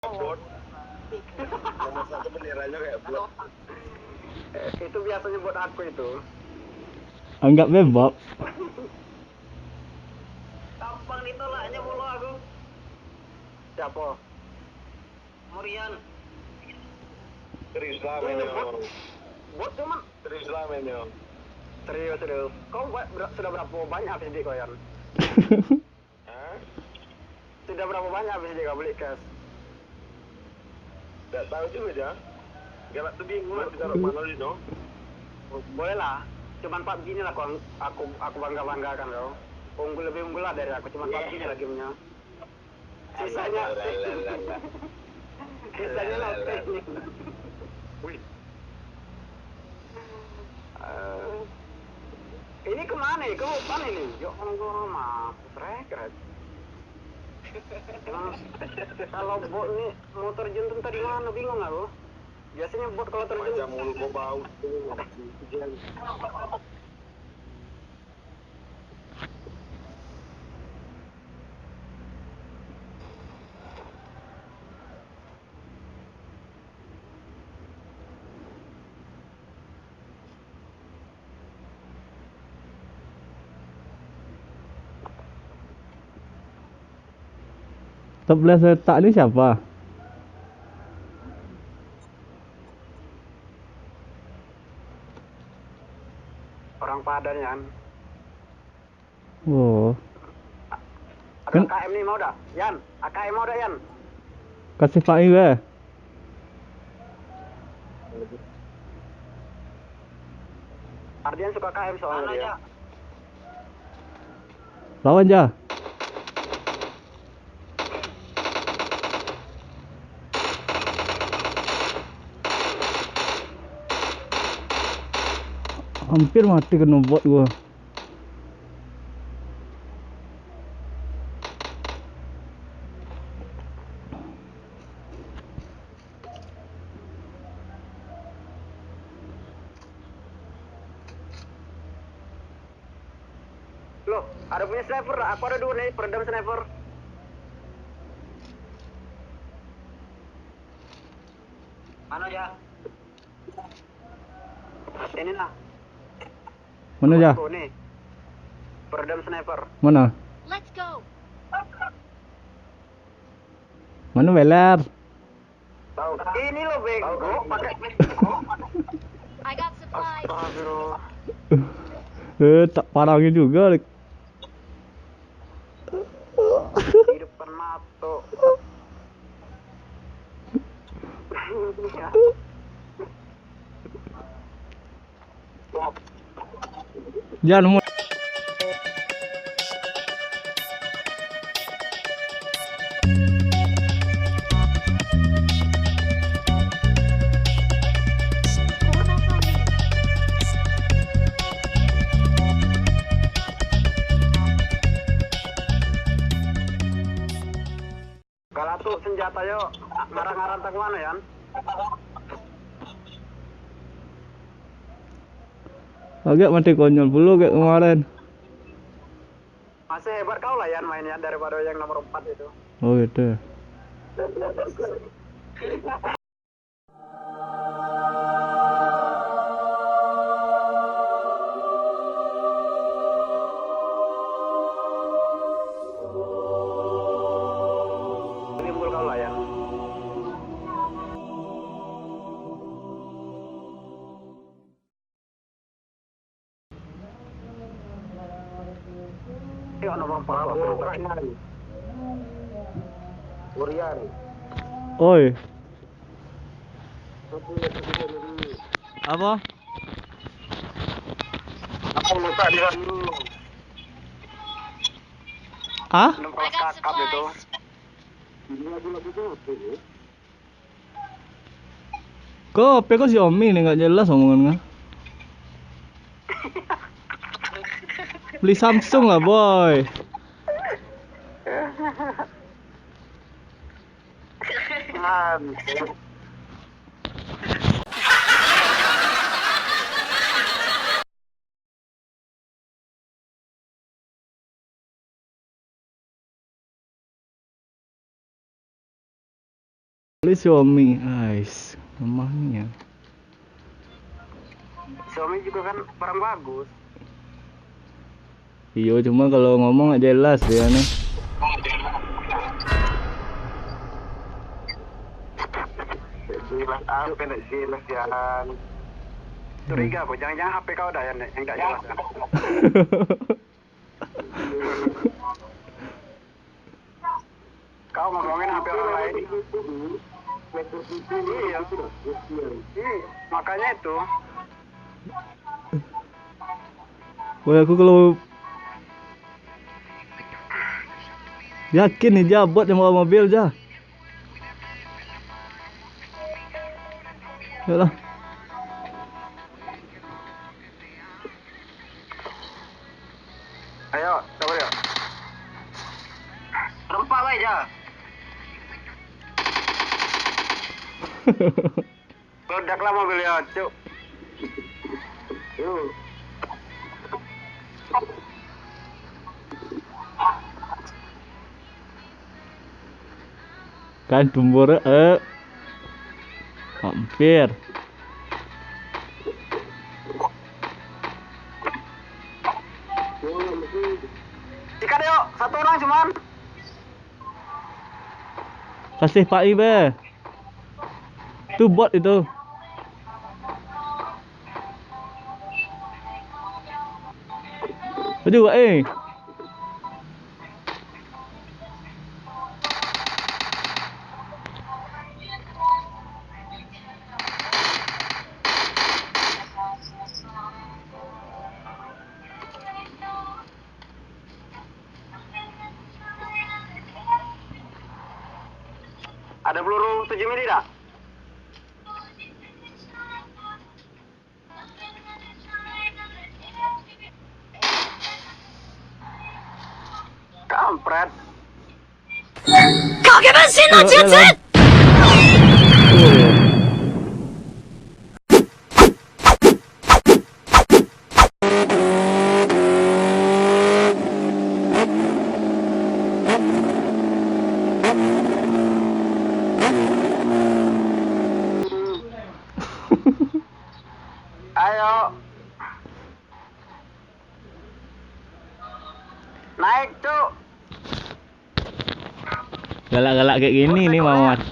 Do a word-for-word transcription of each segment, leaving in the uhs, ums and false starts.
Bot. Nomor satu benderanya kayak bot. Itu biasanya buat aku itu. Anggap bebab. Gampang ditolaknya bola aku. Siapa? Murian. Serius lah, men, bot. Bot cuman. Serius lah, men, yo. Serius, serius. Kau buat ber-, sudah berapa banyak habis duit kau, Yan? Hah? Sudah berapa banyak habis duit kau beli cash? Tak tahu juga, Jang. Galak tu bingung nak ditaruh mana duit tu. Boleh lah. Cuman PUBG ni lah aku, aku, aku bangga-banggakan kau. Unggul, lebih unggul lah dari aku. Cuman PUBG ni lah gamenya. Sisanya, sisanya lah. Wih. Eh, ini kemana ya? Ke hutan ini? Ya Allah, mampus, rek, rek. Emang kalau bot ni mau terjun tuh tadi mana? Bingung aku. Biasanya bot kalau terjun. Macam mulut kau bau. Top belas letak ni siapa? Orang Padan, Yan. Oh. Ada Kan- A K M ni mau dah, Yan? A K M mau dah, Yan? Kasih Fai be. Ardian suka A K M soalnya dia. Lawan ja. Hampir mati kena bot gua. Loh, ada punya sniper lah. Aku ada dua nih, peredam sniper. Mana ya? Ini nah. Mana ja? Aku nih. Peredam sniper. Mana? Let's go. Mana beler? Ini lo bego pakai. I got supplies. Astagfirullah. Eh, tak parangnya juga, Lik. Di depan mato. Jan, mu- Kalau tu senjata yo, ngarang-ngarang tak mana, Yan? Agak mati konyol pulo kayak kemarin. Masih hebat kau lah, Yan, main, Yan, daripada yang nomor empat itu. Oh, gitu. Timbul kau lah, Yan. Oi. Apa? Apa masak di sana? Hah? Enam belas kakap itu. Ko, H P ko Xiaomi ni, nggak jelas omongan ko. Beli Samsung lah, boy. Beli Xiaomi, ais, lemah ni ya. Xiaomi juga kan barang bagus. Iyo, cuma kalau ngomong nggak jelas dia nih. Jelas apa nak jelas, Jan? Curiga apa? Jangan-jangan H P kau dah yang, yang tak jelas kan? Kau ngomongin H P orang lain. Iya. Iya, makanya itu. Woi, aku kalau yakin nih, Ja, bot yang bawa mobil, Ja. Yalah. Ayo, sabar yo. Rempak bae, Ja. Meledak lah mobil yo, cuk. Yo. Kan tumbur, eh. Hampir. Sikat yo, satu orang cuman. Kasih Pak I be. Tu bot itu. Aduh, eh. Ada peluru tujuh mili tak? Kampret. Kau gimana sih, no, eh, eh, Cicit? Ayo. Naik, Cuk. Galak-galak kayak gini nih, Mamat.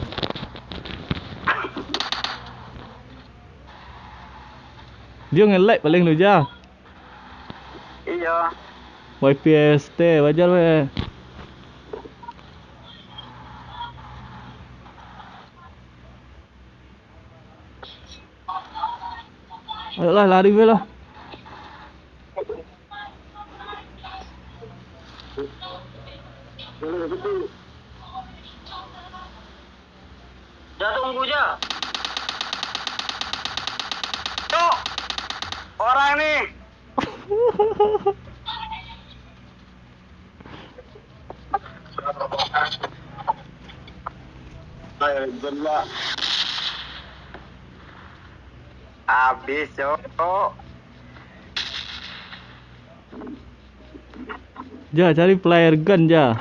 Dia nge-lag paling tu, Ja. Iya. Y P S T, wajar weh. Ayolah, lari weh lah. Dah tunggu je. Cok! Orang ni. Habis, Cok. Ja, cari flare gun, Ja.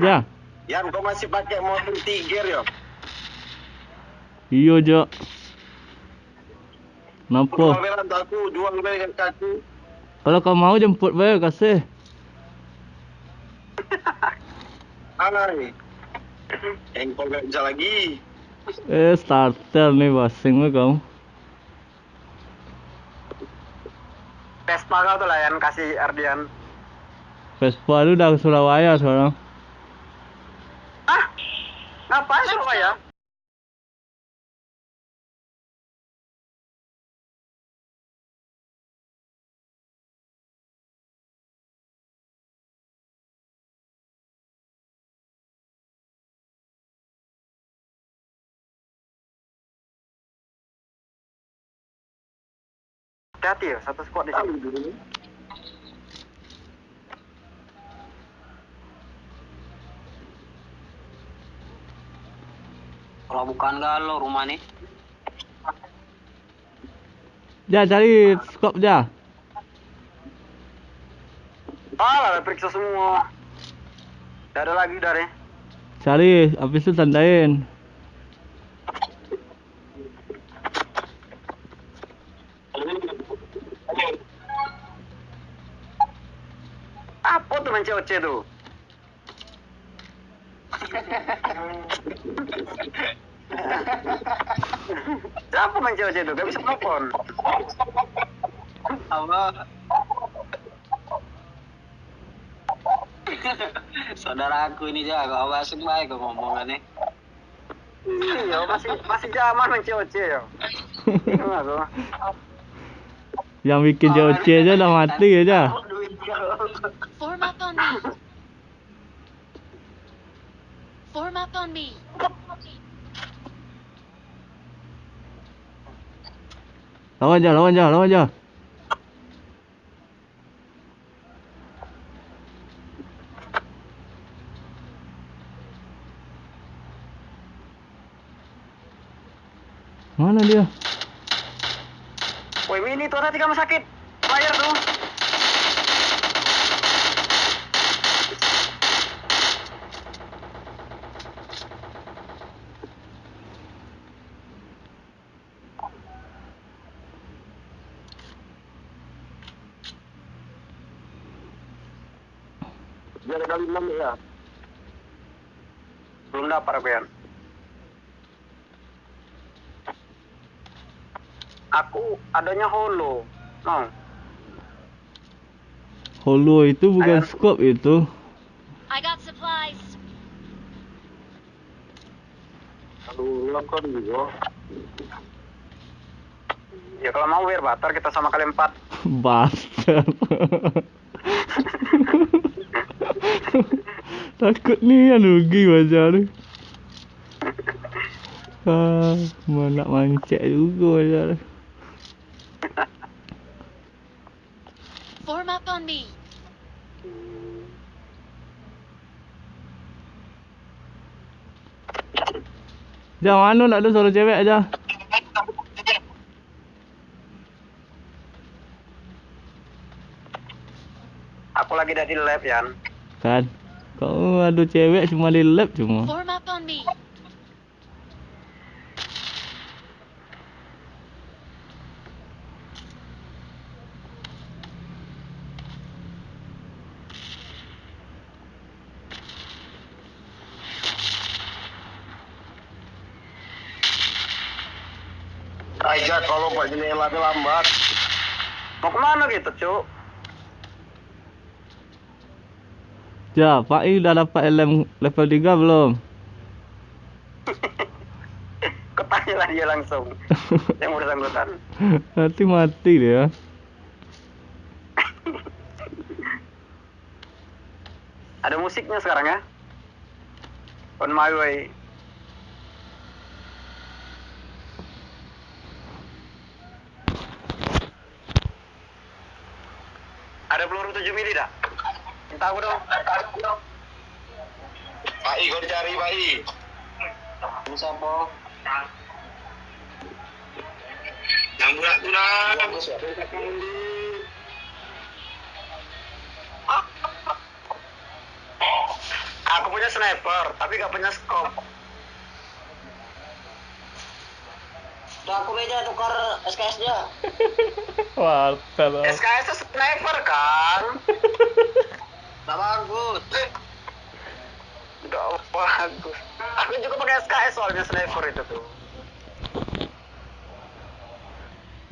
Ja. Yan, kau masih pakai mobil Tiger, yo? Iyo, Jo. Kenapa? Jual bae lah untuk aku, jual bae ka aku. Kalau kau mau, jemput bae, kasih. Hai. Engkol gak bisa lagi. Eh, starter nih, basing weh kau. Vespa kau tu lah yang kasih Ardian. Vespa tu dah ke Surabaya sekarang. Ah? Ngapain Surabaya? Hati-hati yo, satu squad di sini. Kalau bukan galo rumah ni. Ja, cari scope, Ja. Alah, Periksa semua. Ndak ada lagi dah deh. Cari, habis tu tandain. Apa tu mancik-ocek tu? Siapa mancik-ocek tu? Gak bisa telepon. Apa? Saudara aku ini jago, abah asing baik kok ngomong kan ni. Iya, masih, masih zaman mancik-ocek yo. Bingung aku. Yang bikin cek-ocek aja lah mati aja. Form up on me. Form up on me. Lawan aja, lawan aja, lawan aja. Mana dia? Woi, Mini tu ada tiga masakit. Bayar tu. Dia ada kali enam ya. Belum dapat aku, Yan. Aku adanya holo. No. Holo itu bukan scope itu. I got supplies. Aduh, ya kan juga. Ya, kalau mau, Wir, batar kita sama kali empat. Batar. Takut ni kan rugi macam tu. Ah, nak mancek juga macam tu. Form up on me. Jan, mano nak tu suruh cewek aja. Aku lagi dak di lab, Yan. Kan? Kau ado cewek cuma di lab cuma. Form up on me. Aja kalau buat jendela tu lambat. Mau kemana gitu, Cuk? Ja, Pak I udah dapat L M level tiga belum? Kau tanyalah dia langsung, yang bersangkutan. Nanti mati dia. Ada musiknya sekarang ya. On my way. Ada peluru tujuh mili dak? Minta aku dong. Pak I, kau dicari, Pak I. Ini siapa? Yang bulat tu lah. Aku punya sniper, tapi gak punya scope. Dah, aku meja tukar S K S dia. Wartel lah. S K S tu sniper kan? Tak bagus. Tidak bagus. Aku juga pakai S K S soalnya sniper itu tuh.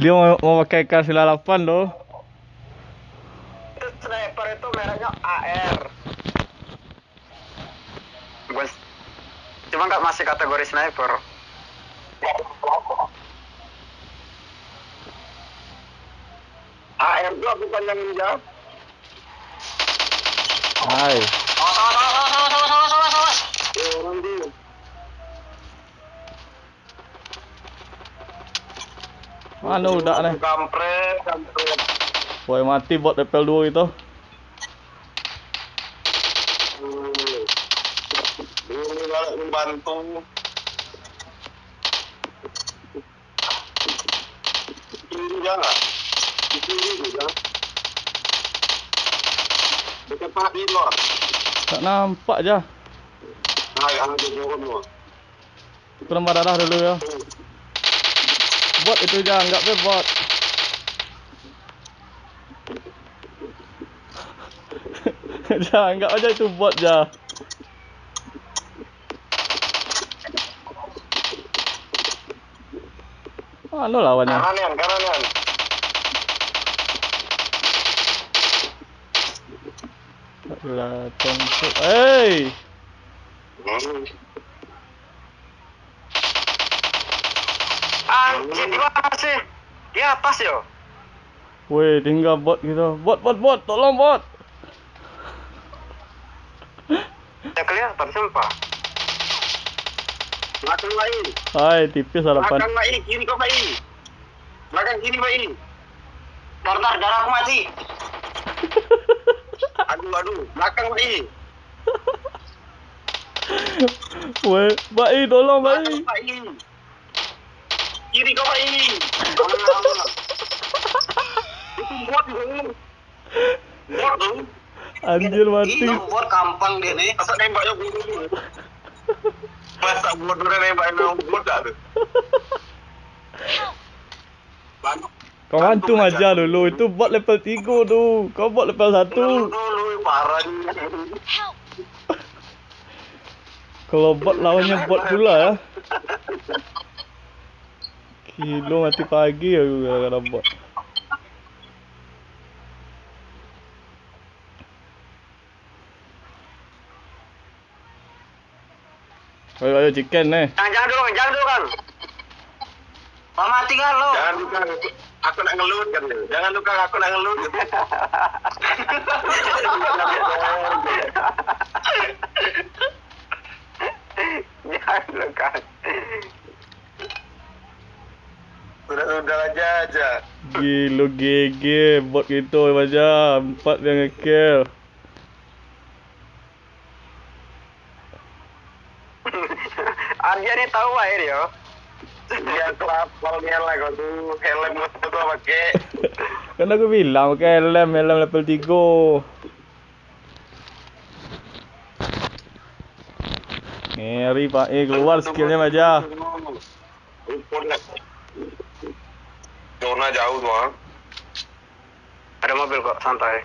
Dia mau, mau pakai K sembilan lapan tu. Itu sniper itu mereknya A R. Bukan, cuma nggak masih kategori sniper. A R tu bukan yang ninja. Hai. Awas, awas, awas, awas, awas, awas, awas, awas. Eh, orang tu. Mana udak ni? Kampret, kampret. Woi, mati bot level dua itu. Ini galak membantu. Ini jangan. Ini jangan. Dekat Nak di luar. Tak nampak je. Nah, yang ada turun tu. Kurang berdarah dulu ya. Bot itu je, anggap je bot. Jangan, anggap aja itu bot je. Mana lawannya? Kanan, Yan, kanan, Yan. Lah, tongkok. Hei! Hmm. Anjir, di mana sih? Di atas yo. Weh, tinggal bot gitu. Bot, bot, bot, tolong bot. Tak kelihatan, sumpah. Belakang, Bai. Hai, tipis harapan. Belakang, Bai. Kiri kau, Bai. Belakang kiri, Bai. Dar, dar, darah aku mati. Aduh, aduh. Belakang, Bai. Weh, Bai, tolong, Bai. Belakang, Bai. Kiri kau, Bai. Aman, aman. Itu bot tu. Bot tu. Anjir, mati. Ih, bot gampang dia ni. Masa nembaknya bulu tu. Masa bot tu nembak nang bot tak tu? Banyak. Kau hantu maja dulu. Itu bot level tiga tu. Kau bot level satu. Dulu, dulu, parah ni. Kalau bot lawannya bot pula ya. Gilo, mati pagi aku gara-gara bot. Ayo, ayo, chicken nih. Jangan, jangan dulu, Kang. Jangan dulu, Kang. Mati kan lo? Jangan dulu, Kang. Aku nak ngelut, kan. Jangan dulu, Kang. Aku nak ngelut. Jangan dulu, Kang. Sudah-sudah aja, aja. Gilo, G G, bot gitu aja. Empat yang nge-kill. Ah, dia ni tahu aja dia. Dia kelapar ni lah kau tu. Helm kau tu pakai. Kan aku bilang pakai helm, helm level tiga. Ngeri, Pak. Eh, keluar skillnya, Maja. Zona jauh tu, ah. Ada mobil kok, santai.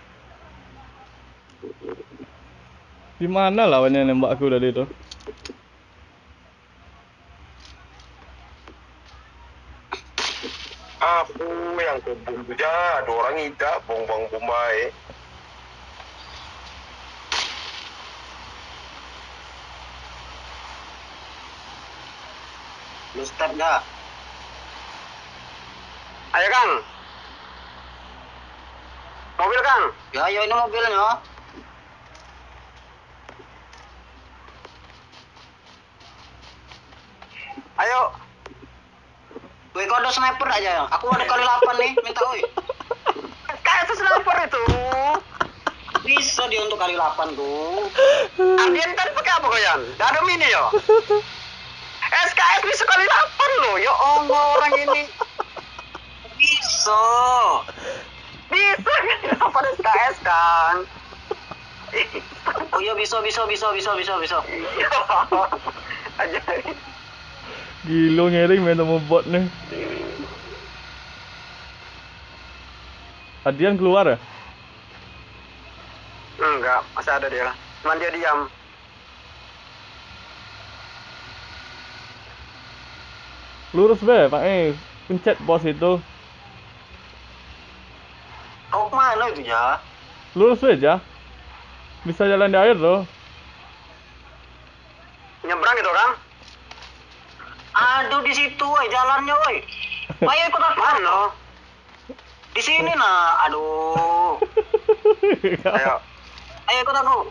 Di mana lawannya nembak aku tadi tu? Apo yang kau bom tu, Ja? Ado urang idak bom-bom bom bae. Lu start dak? Ayo, Kang. Mobil, Kang. Ya, ayo, ini mobilnya. Ayo. Weh, kau ada sniper dak, Ja? Aku ada kali lapan nih, minta, oi. Kayak itu sniper itu. Bisa dia untuk kali lapan tuh. Ardian tadi pakai apa kau, Yan? Dah ada mini yo? S K S bisa kali lapan loh. Ya Allah, orang ini. Bisa. Bisa kali lapan S K S, Kang. Oh iya, bisa, bisa, bisa, bisa, bisa, bisa. Iya. Ajaib. Gilo, ngeri main sama bot nih. Adian keluar ya? Enggak, masih ada dia. Cuman dia diam. Lurus be, Pak, eh, pencet pos itu. Kau kemana itu, Ja? Lurus be, Ja. Bisa jalan di air tuh. Nyebrang gitu, Kang? Aduh, di situ, eh, jalannya, woi. Ayo ikut aku. Mana? Di sini, nah. Aduh. Ayo. Ayo ikut aku.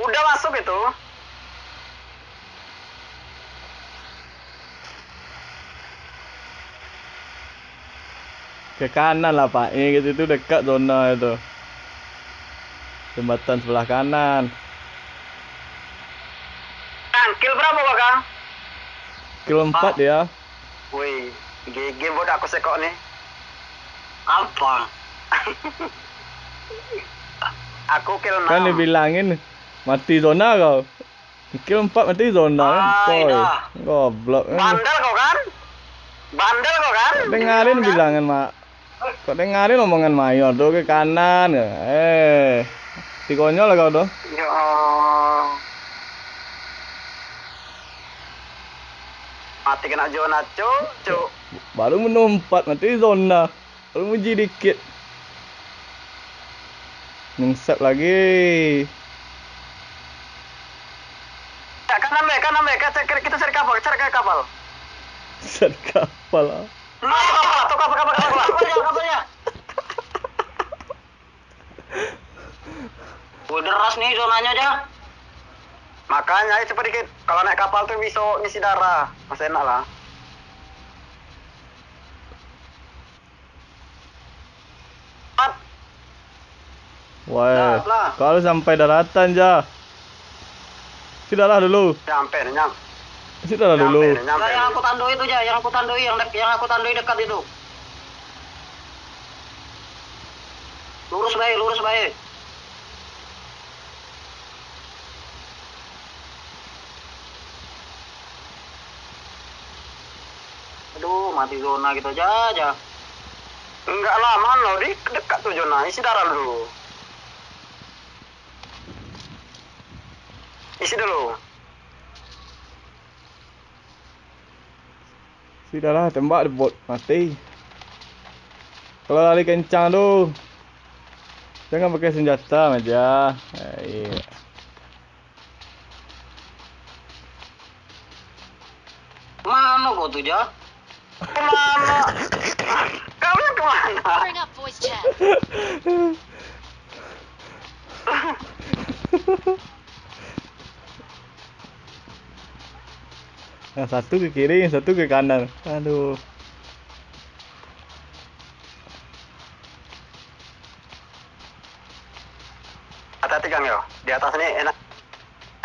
Udah masuk itu. Ke kanan lah, Pak. Eh, ke situ dekat zona itu. Jembatan sebelah kanan. Kang, kill berapa, Kang? Kill empat ya. Woi, G G bodoh aku sekok nih. Apa? Aku kill enam. Kan dibilangin, mati zona kau. Kill empat mati zona kan? Ai, koi. Dah. Goblok kan? Bandel kau kan? Bandel kau kan? Dengarin bilangan, Mak. Kau dengarin omongan Mayor tu ke kanan ke? Eh, si konyol lah kau tu. Ya Allah. Mati kena zona, cuk, cuk. Baru mano empat, mati zona. Baru muji dikit. Nyungsep lagi. Cak, kanan be, kanan be, ka-, cak, kita cari kapal, cari kapal. Cari kapal ah. Nah, kapal, tuh kapal, kapal, kapal, kapal. Kapalnya, kapalnya. Woi, deras nih zonanya, Ja. Makanya, ayo cepat dikit. Kalau naik kapal tuh bisa ngisi darah. Masih enak lah. Cepat. Woi, dah lah. Kalau sampai daratan, Ja. Sudahlah dulu. Nyampe, nyam-, Sudahlah dulu. Nyampe, nyampe. Nah, yang aku tandoi itu, Ja, yang aku tandoi, yang dek-, yang aku tandoi dekat itu. Lurus bae, lurus bae. Aduh, mati zona kita, Ja, Ja. Enggak lah, mano di dekat tu zona. Isi darah dulu. Isi dulu. Sudahlah, tembak deh, bot. Mati. Kalau lari kencang tu, jangan pakai senjata, Maja. Eh, iya. Mano kau tu, Ja? Kemana? Kau yang kemana? Bring up voice chat. Yang satu ke kiri, yang satu ke kanan. Aduh. Hati-hati, Kang, yo. Di atas ni enak.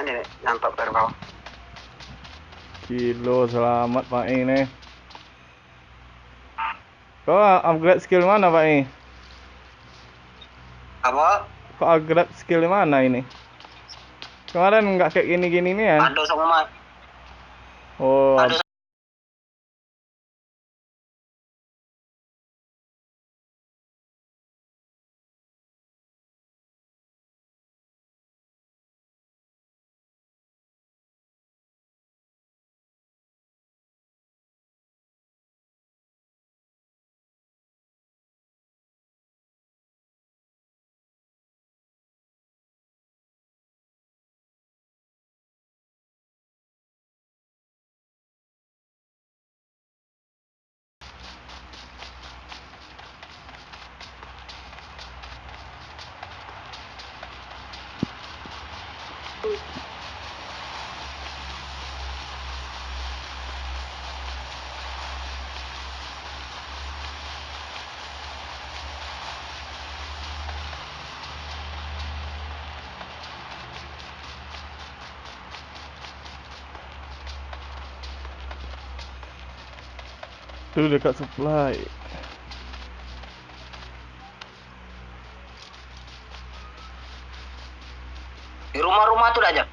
Ini nih, nampak dari bawah. Kilo, selamat, Pak, ini. Kau upgrade skill mana, Pak, ini? Apa? Kau upgrade skill mana ini? Kemarin nggak kayak gini-gini nih, ya? Ado samo ma-, Oh, ado Tu dekat supply. Di rumah-rumah tu dah, Jang.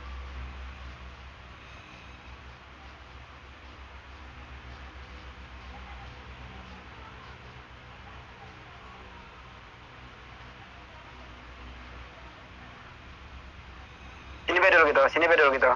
Sini bae dulu kito, sini bae dulu kito.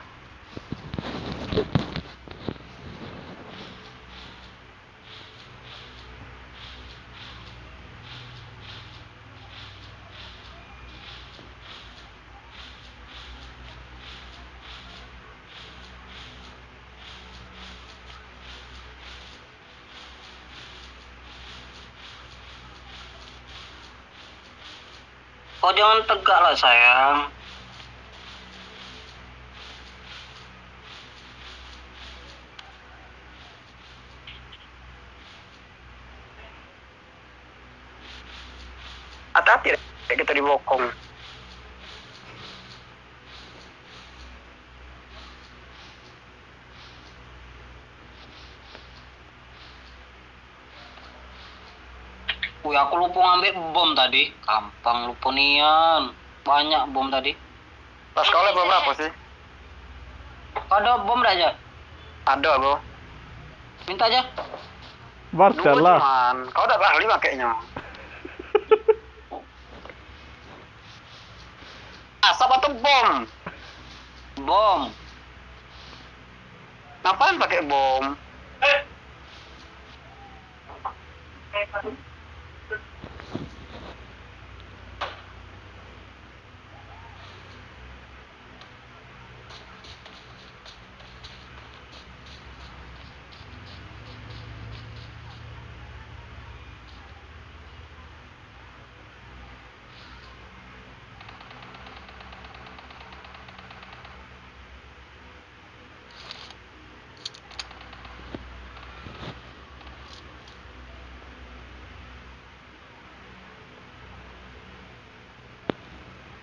Kau jangan tegak lah, sayang. Hati-hati dek kito dibokong. Wih, aku lupo ngambek bom tadi. Gampang lupo nian. Banyak bom tadi. Pas kau level berapa sih? Kau ada bom dak, Ja? Ada, bro. Minta, Ja. Barter lah. Cuman, kau dak ahli makainya. Asap atau bom? Bom. Ngapain pakai bom?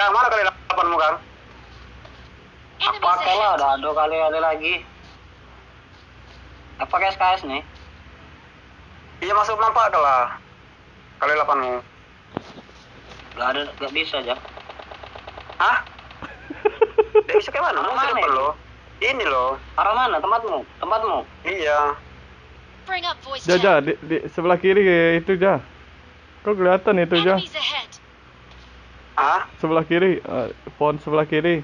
Kang, mana kali lapan mu, Kang? Apa kalah, dah ada kali-kali lagi. Apa kayak S K S nih? Iya, masuk nampak kalah. Kali lapan mu. Gak ada, gak bisa, Ja. Hah? Gak bisa kayak mana? Arah mana itu? Lo. Ini loh. Arah mana tempatmu? Tempatmu? Iya. Bring up voice Ja, chat. Ja, di, di sebelah kiri itu, Ja. Kau kelihatan itu, Ja. Enemies ahead. Hah? Sebelah kiri, eh, pohon sebelah kiri.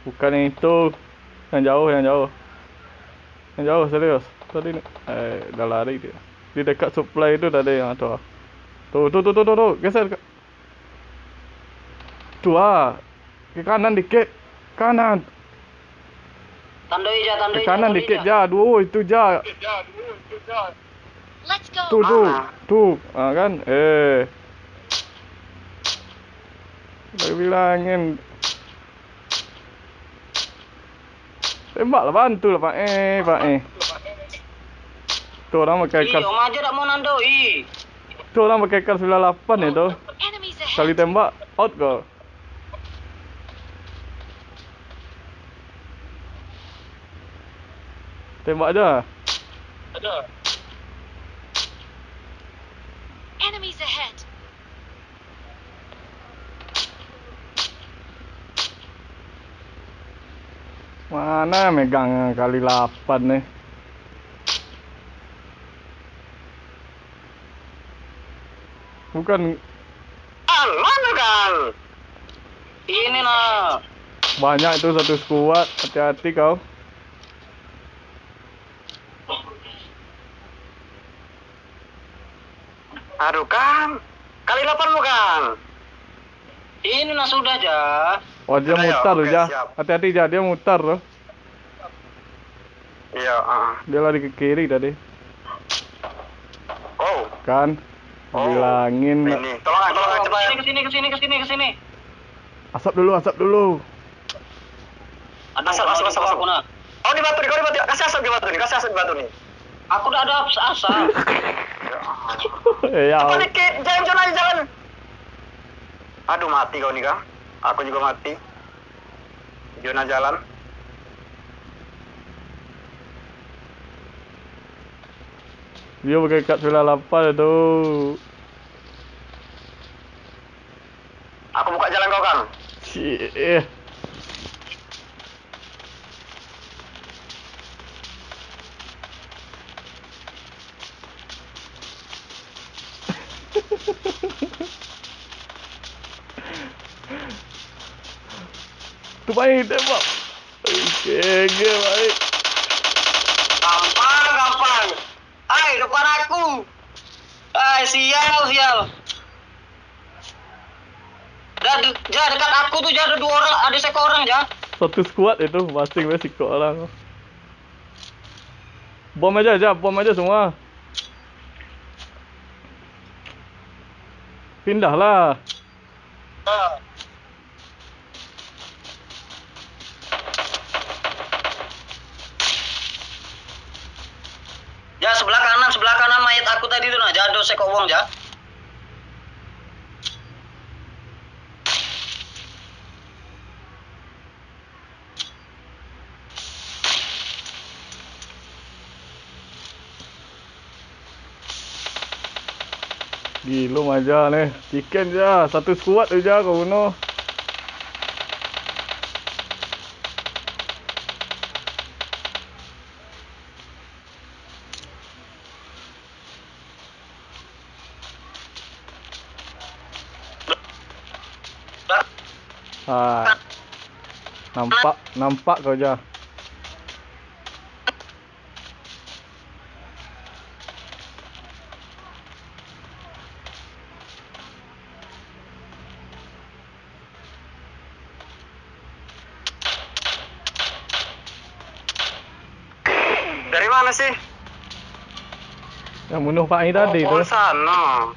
Bukan yang itu. Yang jauh, yang jauh. Yang jauh, serius. Tadi ni, eh, dah lari dia. Di dekat supply itu tadi yang tu. Tu, tu, tu, tu, tu, tu. Geser. Tu ah. Ke kanan dikit. Kanan. Tandoi Ja, tandoi Ja, kanan tandoi dikit Ja. Ja. Duo itu Ja. Let's go. Tu, tu. Mana? Tu. Ah, kan? Eh. Dah bilangin. Tembak lah, bantu lah, Pak. Eh, Pak, eh. Tu orang pakai Ih, kar- Om aja dak mau nandoi. Tu orang pakai kar sembilan lapan itu. Enemies ahead. Sekali tembak, out kau. Tembak aja. Enemies ahead. Mana megang kali lapan nih? Bukan. Ang, mana, Kang? Ini nah. Banyak itu satu squad, hati-hati kau. Aduh, Kang. Kali lapan mu, Kang. Ini nah sudah, Ja. Oh, dia Sudah, ya? mutar tuh, Oke, Ja. siap. Hati-hati, Ja. Dia mutar tuh. Iya, ah. Dia lari ke kiri tadi. Oh. Kan? Oh. Bilangin. Ini. Tolong, tolong, cepat. Ke sini, ke sini, ke sini, ke sini, ke sini. Asap dulu, asap dulu. Aduh, asap, asap, asap, asap. Aku nak. Kau di batu ni, kau di batu. Kasih asap di batu ni, kasih asap di batu ni. Aku dah ada as-, asap. Eh, ya. Cepat dikit, jangan, jangan, jangan. Aduh, mati kau ni, Kang. Aku juga mati. Zona jalan. Dia pakai kat sembilan lapan tu. Aku buka jalan kau, Kang. Cih. Tu baik, tembak. Oke, oke, baik. Gampang, gampang. Ai, depan aku. Ai, sial, sial. Dah, de-, Ja, dekat aku tu, Ja, ada dua orang, ada seekor orang, Ja. Satu squad itu, masing-masing sikok orang. Bom aja, Ja, bom aja semua. Pindahlah. Ya, sebelah kanan, sebelah kanan mayat aku tadi tu nah, Ja, ado sekok wong, Ja. Gilo maja neh. Chicken ja. Satu squad tu ja kau bunuh. Ah, nampak, nampak kau ja. Dari mana sih? Yang bunuh Pak Ida tadi tu. Oh, sana.